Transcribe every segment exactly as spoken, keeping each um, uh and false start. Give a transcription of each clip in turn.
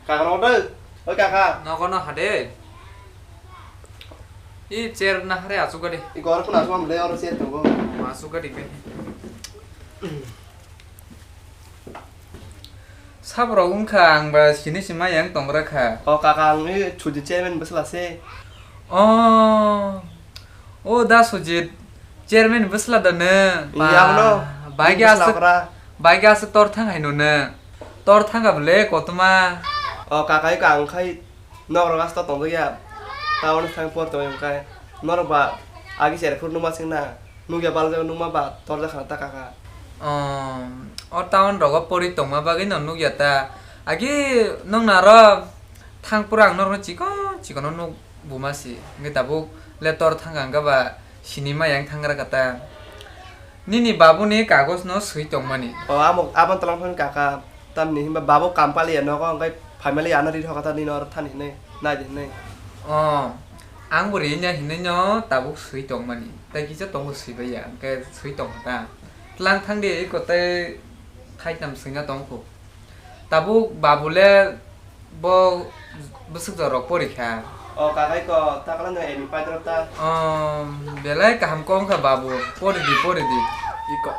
Kaka no dai. Oi kaka. Nogo no hade. I chair na hare asuk gadi. I gor pun asuk am le oro chair tongo. Asuk gadi ke. Sabrok wngkha ang ba sini sima yang tongra kha. O kaka ang i chuji chairman bwsla se. Oh. O da Sujit, chairman bwsla da nw? Iya, ba, ano. Baigi bwsla aswk, okra. Baigi aswk tor thang hai nw nw. Tor thang ga bwle kotoma. O kaka i ka ang khai nok rok asto tong ya. Ta ono thang por tong kai. Norok ba agi sere phur numa sing na. Nugya bal jago numa ba tor ja khana ta kaka. O, o town rogo pori tongma bagwi no nugya ta. Agi nong naro thang pura ang norok chikon chikon no nuk buma si. Ngi tabuk le tor thang ang ba. Sinima yang thangra kata. Nini babuni kagos no swi tongmani. O, amo, abo tolong phani kaka. Tamni hinba babo kampali ya nogo, hwnkhe family ano ri thokata nini oro thani hinwi, nai di hinwi. O, ang bo ri nya hinwi no tabuk swi tongmani. Tai kisa tongo swi bai ya, hwnkhe swi tong kha ta. Tlang thang di, iko tai khaitam swina tong kho. Tabuk babu le bo bwswk jorok pori kha. O kakai ko, ta kala no eni paidrop ta. O, belai kaham kong kha babu, pori di, pori di. Iko.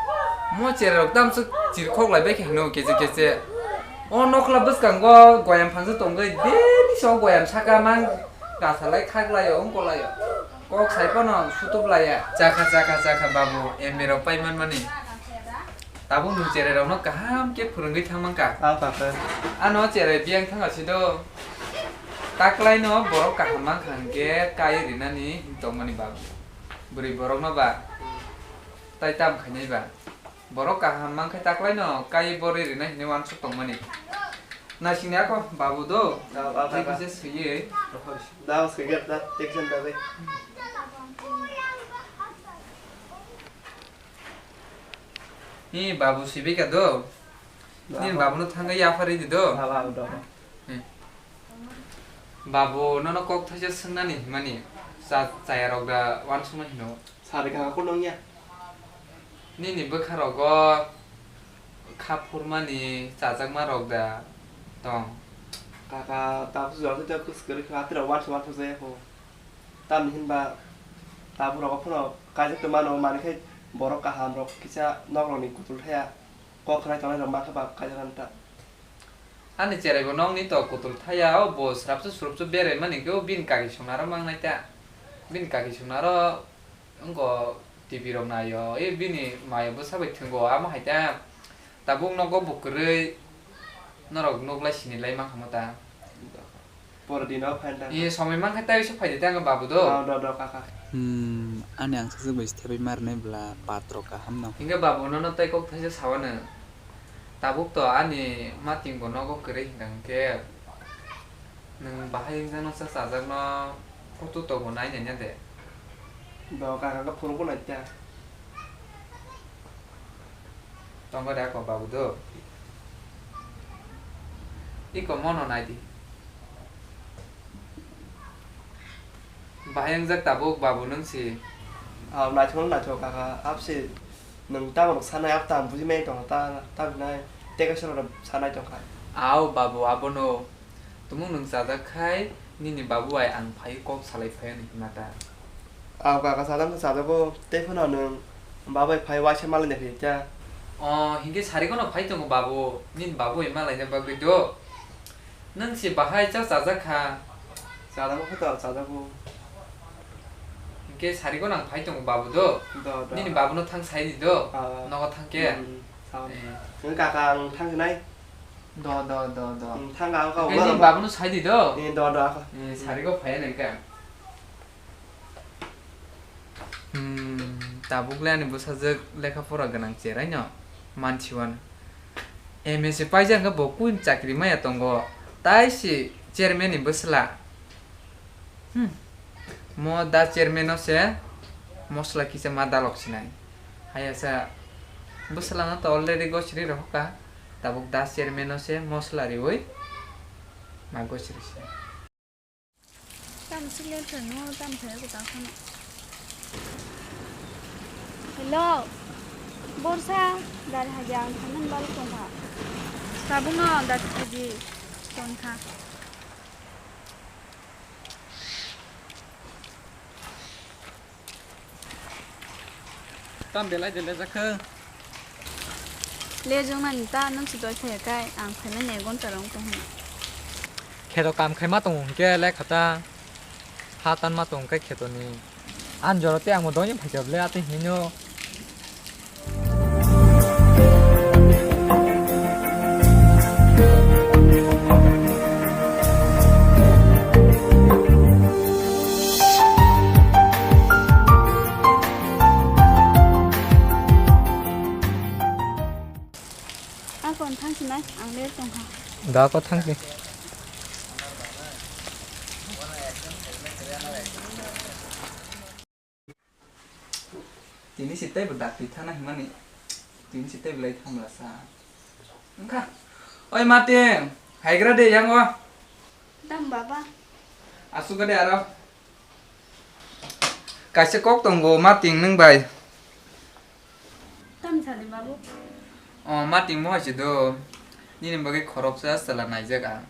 Mo cherok tamswk chirkhok lai bai khe hino keche keche. O nokla bwskango goyam phansa tongwi, bini so goyam saka mang kasalai khaklai o, ongkolai o. Kok sai phano sutup laiya. Chakha, chakha, chakha, babu, M A rok pai manmani. Tabuk nwng cherai rokno kaham khe phwrwngwi thang mankha. Ah, kaka. Ano cherai biyang thang asido. Taklaino borok kaham mankha hwnkhe kai rinani tongmani babu. Bwrwi borokno ba tai tam khainai ba. Borok kaham mankhe taklaino kai borwi rinai hinwi uansuk tongmani. Naisingni ako babu do. Ah, ah, tei kaka. Kisa swiwi. Da, swiwi da, tei kisa da, tei. Ni babu sibika do. Ni babu no thangwi yaphari di do. Babu do. Ni. Babu nono kok thaisa swngnani himani. Cha-, chaya rok da uansukma hino. Sari kaka ko nongya. Nini bwkha rogo kha phurmani chajakma rok da tong. Kaka tabu jora tei kus kwrwi kha atira uansuk uansuk jaya kho. Tamni hinba tabuk rogo phano kaijak tongmano, manwi khai borok kaham rok kisa nok rokni kutul thaya kok khnai tongnai rok mankha ba kaijak ani ta. Ani cherai bo nokni to kutul thaya, o bo srapsa srupsa berai mani khe o bini kaki songna rok mangnai ta. Bini kaki songna rok wngkho T V rok naio, e bini mayo bwsa bai thwngo amo hai ta. Tabuk nogo bo kwrwi norok nuk lai sini lai mankha mo ta. Pore dino phaina. Ni somoi mankha tai se phaidi tang babu do. Ah, do, do, kaka. Hmm, ani ang sajak bai se thebai marnai bla patro kaham no. Hinga babu nono tai kok thaisa sawano. Tabuk to ani mating bo nogo kwrwi hinga hwnkhe nwng bahai wngjakno cha chajakno kutu tobo nai nanya de. Do kaka khe phuru bo nai ta. Tongo de ako babu do. Iko mono nai di. Bahai wngjak tabuk babu nwng si. Ah, naithok naithok kaka, ap si nwng tamo rok sanai ap tamo buji mai tong ta, ta hinai tei kaisa rok sanai tong kha. Au babu abono. Tumung nwng chajak khai nini babu bai ang phai kok salai phai ani hwnma ta. Ang kaka chajak no chajago tei phano nwng babu bai phai waisa malai nai phai ta. O hinkhe sari kono phai tongo babu, nini babu bai malai na bagwi do. Nwng se bahai cha chajak kha. Chajak kha to chajago. Hinkhe sari kono ang phai tongo babu do. Do, do. Nini babu no thang sai di do. Ah. Nogo thang khe. Hmm, sao. Eh. Nwng kaka ang thang nai. Do, do, do, do. Hmm, thang ang kau. Khe ni babu no sai di do. Eh, do, do, ako. Eh, sari go phai nang ka. Hmm, tabuk le ani bwsajwk lekha pora gwnang cherai no mansi wano. M S C paijak hwnkhe bo kuin chakri maya tongo. Tai si chairman ni bwsla. Hmm. Mo da chairman no se mosla kisa ma dalok sinai. Hayasa bwsla no to already gosri rohka. Tabuk da chairman no se mosla riwi ma gosri sinai. Tam silent fan no tam thaya ko ta khano. Hello. Borsa, dari haja ang thanan bal tongkha. Tabuk no da thidi. Tongkha. Tam belai de lejakha. Lejong nani ta, nung si doi phaiya kai, ang phaimani ek ghonta rong tong hwnna. Kheto kam khaima tongo hwnkhe lekha ta, ha tanma tongo khe khetoni. Ani jora tei ang bo doino phaikha bwle, atwi hinwi no. Akon thangsinai, ang le tongkha. Da ko thangsi. Tini si teibo dakti thana himani. Tini si teibo lai thamla sa. Wngkha. Oi Martin, haigra de yango. Dam baba. Asuk de aro. Kaisa kok tongo Martin nwng bai. Tam sadi babu. O Martin mo hai se do. Nini bagwi khoroksa chwla naijak ang.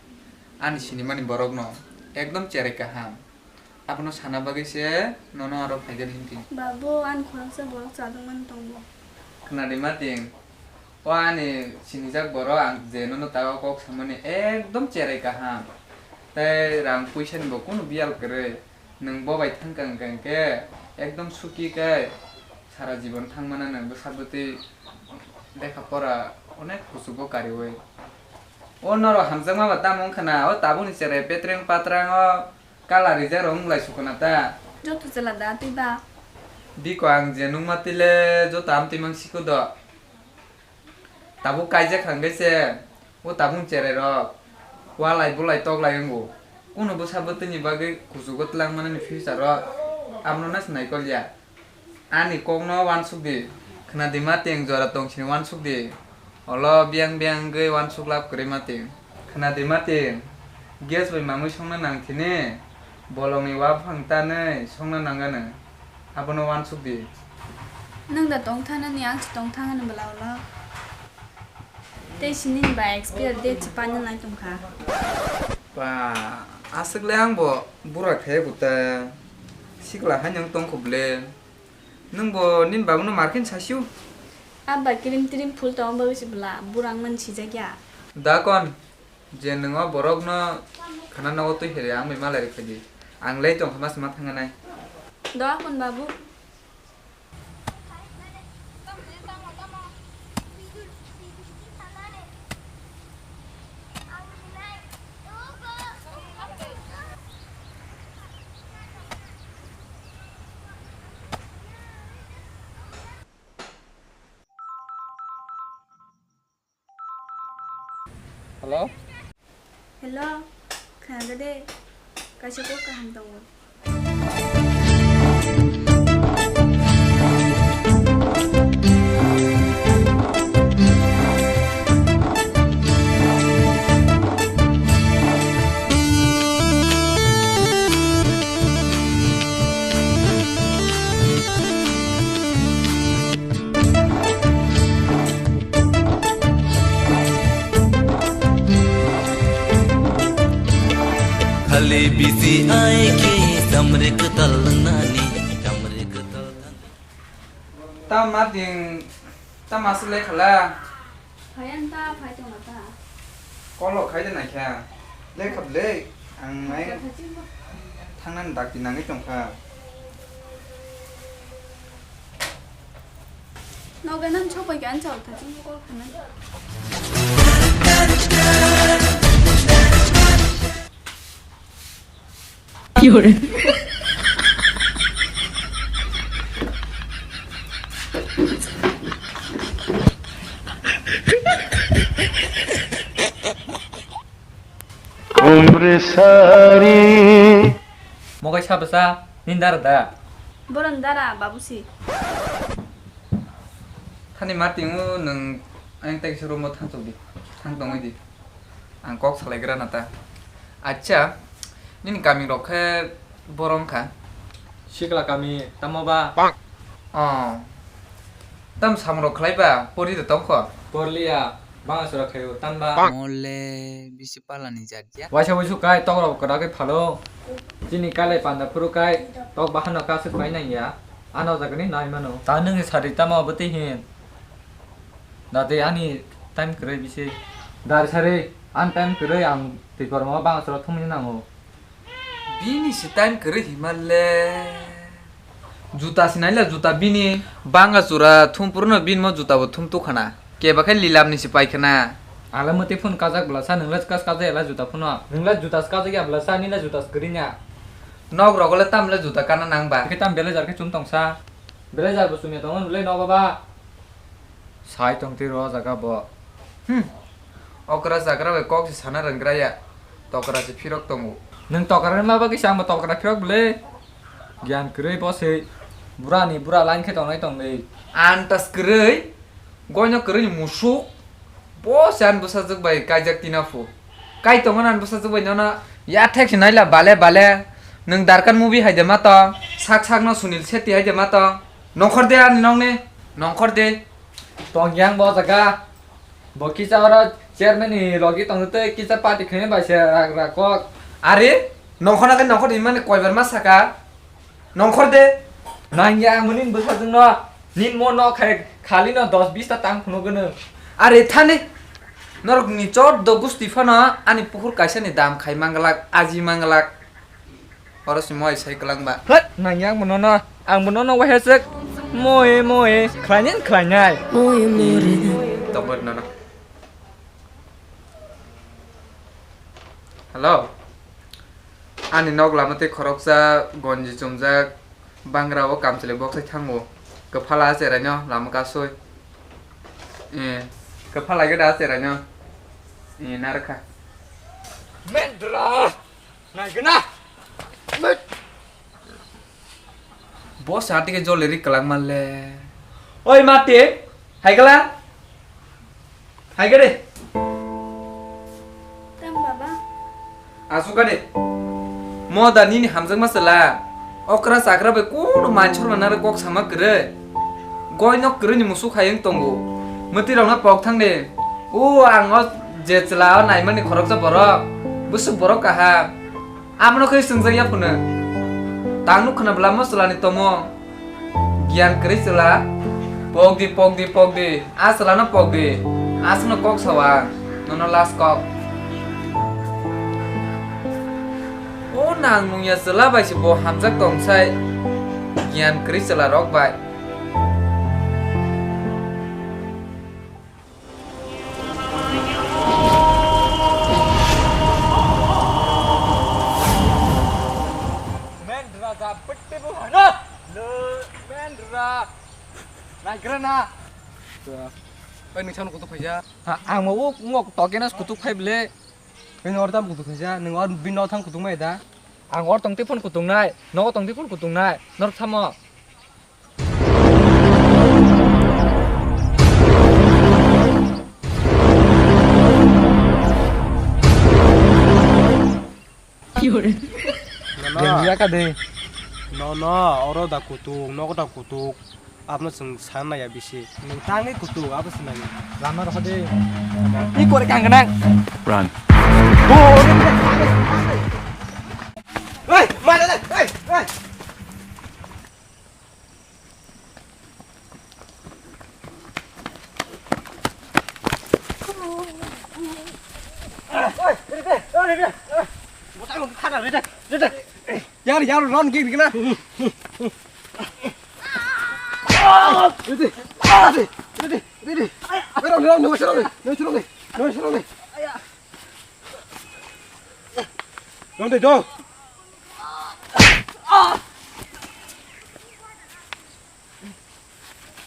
Ani sinimani borokno ekdom cherai kaham. Abono sana bagwi se nono aro phaigani hinti. Babu, ani khoroksa borok chadokmani tongo. Khwnadi Martin, o ani sinijak borok ang je nono tago kok samani ekdom cherai kaham. Tei rang puisani bo kunu biyal kwrwi. Nwng bo bai thangkha hwnkha hwnkhe ekdom suki khe sara jibon thangmana nwng bwsa bwtwi lekha pora onek kuchugo kariui. O norok hamjakma ba tamo wngkha na, o tabukni cherai petreng patrango. Kala rijak rok wng lai sukuna ta. Joto chwla da twi ba. Biko ang je nungma twi le joto amtwi mang siko do. Tabuk kaijak kha hwnkhe se o tabuk cherai rok walai bulai tok lai wngo. Kunu bwsa bwtwi ni bagwi kuchugo twlang manani future o abono nasi naikol ya. Ani kokno uansuk di, khwnadi Martin, jora tong sini uansuk di. Olo biyang biyang wngwi uansuk lab kwrwi Martin. Khwnadi Martin, gas bai mamwi songna nang thini, bolongni uaphang tanwi songna nang anw. Abono uansuk di. Nwng da tong thanani, ang se tong thang anw bwla olo. Tei sini ni ba expire date se paina nai tong kha. Ba, aswk le ang bo bura khe bo ta. Sikla hai nwng tong kho ble. Nwng bo nini babu no mar khe sasio. Abba kirim tirim phul tong bagwi se bwla, burang man sijak ya. Da kon, je nwng o borok no khana nogo twi heri ang bai malai rwkha di. Ang lei tong kha mas ma thang nai. Do akon babu. Hello? Hello, khna de de. Kaisa kok kaham tongo. Khali bisi ai khe samre kwtal nani, samre kwtal thani. Tam ma ding, tam ma se lekha la. Phai ang ta, phai tong ta. Kolo khai de naikha. Lekha ble, ang nai. Thangnan dakti nangwi tongkha. Noga nang chok bai kan chok tha chini kol khana. Umre sari. Mogai sa bwsa, nini dara da? Boroni dara, babu si. Thani ma tingo nwng ayang tai kisa room o thang chok di. Thang tongwi di. Ang kok salai gra na ta. Acha, nini kami rok khe boro wngkha? Sikla kami, tamo ba? Oh. Tam samung rok khlai ba, pori de tong kho? Porliya. Bang asura khayo, tamba. Mole bisi palani jat ya. Waisa waisa kai, tok rok kwrak khe phalo. Chini kalai panda phuru kai, tok bahano kasuk pai nang ya. Ano jagani nai mano. Ta nung sari tama obo tei hin. Da tei ani time kwrwi bisi. Dar sari, an time kwrwi ang twi kormo bang asura thumni nango. Bini se time kwrwi hima le. Juta se naila juta bini. Banga chura thum puruno bini mo juta bo thum tukhana. Keba khe lilam ni se paikhana. Ala mwtwi phun kajak bwlasa nwngla kas kajak ala juta phuno. Nwngla juta se kajak ya bwlasa nila juta se kwrwi nya. Nok rogo le tam le juta kana nang ba. Khe tam belajar khe chum tongsa. Belajar bo chumya tongo nwlai nogo ba. Sai tong twi rw o jaga bo. Hmm. Okra chagra bai kok se sana rwnggra ya. Tokra se phirok tongo. Nwng tokra rwma bagwi se ang bo tokra phirok bwle. Giyan kwrwi bo se. Bura ni bura line khe tongnai tongwi. Antas kwrwi. Goino kwrwi ni musuk. Bo se ani bwsajwk bai kaijak tina phu. Kai tongo ani bwsajwk bai nono. Ya thek se naila bale bale. Nwng Darkan movie hai de ma tong. Sak sak no Sunil Shetty hai de ma tong. Nongkhor de ani nong ni. Nongkhor de. Tong yang bo jaga. Bo kisa oro chairman ni logi tong tei kisa party khaina bai se rak rak kok. Are, nongkhor na khe nongkhor ni mani koi bar ma saka. Nongkhor de. Nang ya muni bwsa jwng no. Nin mo no khai khali no dos bis ta tang phunu gwnw. Are thani. Norok ni chot do gusti phano ani pukur kaisa ni dam khai manglak, aji manglak. Oro si moi sai kwlang ba. Hwt, nang yang bono no. Ang bono no wahesek. Moi, moi. Khlainai, khlainai. Tokot no no. Hello. Ani nok lama tei khoroksa gonji chumjak bangra o kamchwlwi boksai thango. Kwphala acherai no lama kasui. Eh, kwphala gada acherai no. Eh, narkha. Mendra! Naigwna! Bo sa tike jole ri kwlak manle. Oi Martin, haikala? Haikade? Tam baba. Asukade. Mo da nini hamjakma chwla. Okra chakra bai kono manchor manare kok sama kwrwi. Goi nok kwrwi ni musuk hayung tongo. Mwtwi rokna pok thang de. O ang o je chwla o naimani khoroksa borok. Busuk borok kaham. Amno khe swngjak ya phunu. Tang nuk khna bwlamo chwlani tomo. Giyan kwrwi chwla. Pokdi, pokdi, pokdi. A chwlano pokdi. Aswkno kok sawa. Nono last kok. O nang nungya chwla bai se bo hamjak tong sai. Giyan kwrwi chwla rok bai. Mendra ja bete bu hana. Le Mendra. Naigrana. Oi, nung sano kutuk phaija. Ha, ang mau ngok tokena kutuk phai bele. Oi, nor tam kutuk phaija. Nung or bin no thang kutuk mai da. Ang or tong te phone kutuk nai. No tong te phone kutuk nai. Nor thamo. Nono. Jeng ya ka de. Nono, oro da kutuk, nogo da kutuk. Abno chwng san naiya bisi. Nwng tangwi kutuk, abo se naiya. Lama rokha de. Ni kore kang gwnang. Run. Hey, mare le, hey, hey. Yar, yar, ron gig gina. Ready, ready, ready, ready. Ron, ron, ron, ron, ron, ron, ron. Ron de, do.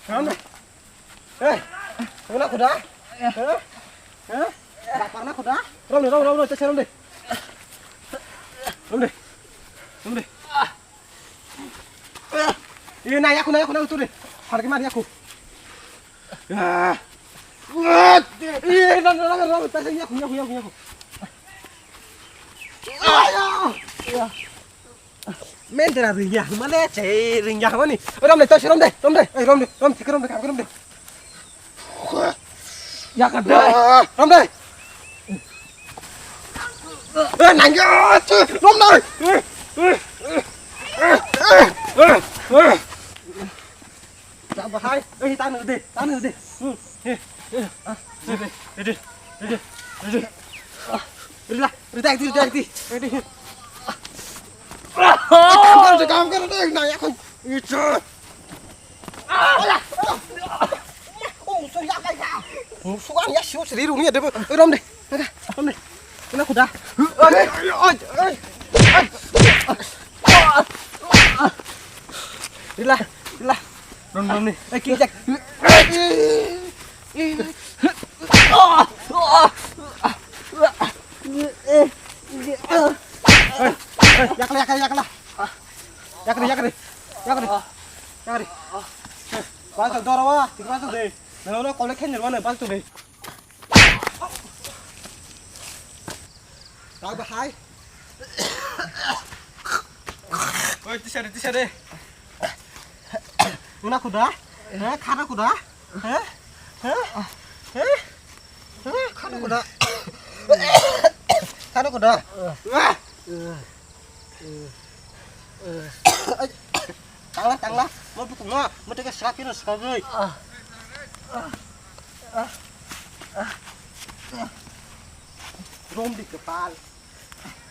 Ron de. Eh, wala kuda? Eh? Eh? Lapar na kuda? Ron de, ron, ron, ron, ron de. Ron de. Ron de. Ini na, yaku, na, yaku, na, itu de. Harga mari yaku. Ya. Ini na, na, na, na, yaku, yaku, yaku, yaku. Ya. Mendra ringya, mane che ringya mani. Rom de, to rom de, rom de, rom de, rom de, rom de, rom de. Yakar dai. Rom dai. Eh, nangya, rom dai. Bahai, eh, tanu de, tanu de. Hmm, eh, eh, ah, eh, eh, eh, eh, eh. Rila, rila, rila, rila, rila. Kam kar, kam kar, dai, nangya, kon. Itu. Oh, musuh ya, kai, kai. Musuh kan ya, siu seri rumi ada, rom de. Ada, rom de. Kena kuda. Rila, rila. Rom, rom ni. Eh, kijak. Yakla, yakla, yakla. Yakri, yakri. Yakri. Yakri. Bal tu dora wa, tiga tu de. Nang lo kolek khen wa ne bal tu de. Tau bahai. Oi, tisa de, tisa de. Una kuda? Eh, khana kuda? Eh? Eh? Eh? Eh, khana kuda? Khana kuda? Tangla, tangla. Mo butung na, mo teke srap kino srap goi. Rom di kepal.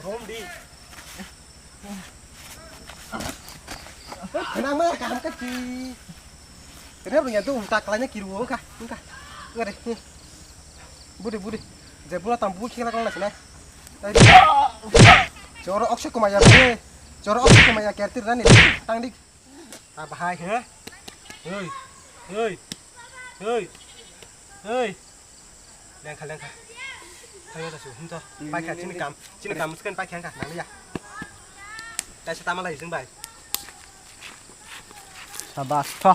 Rom di. Kena ma kaham ka ti. Kena ro ya tu tak lainnya kiru ka. Ka. Ka de. Bude, bude. Je bula tam bul khela kong na sina. Joro okse kumaya bude. Joro okse kumaya kertir nani. Tang dik. Ta bahai he. Hei. Hei. Hei. Hei. Lengkha, lengkha. Thangna ta su, hum to. Paikha, chini kam, chini kam, sken paikha, nang ya. Kaisa tama lai jing bai. Sabas, tho.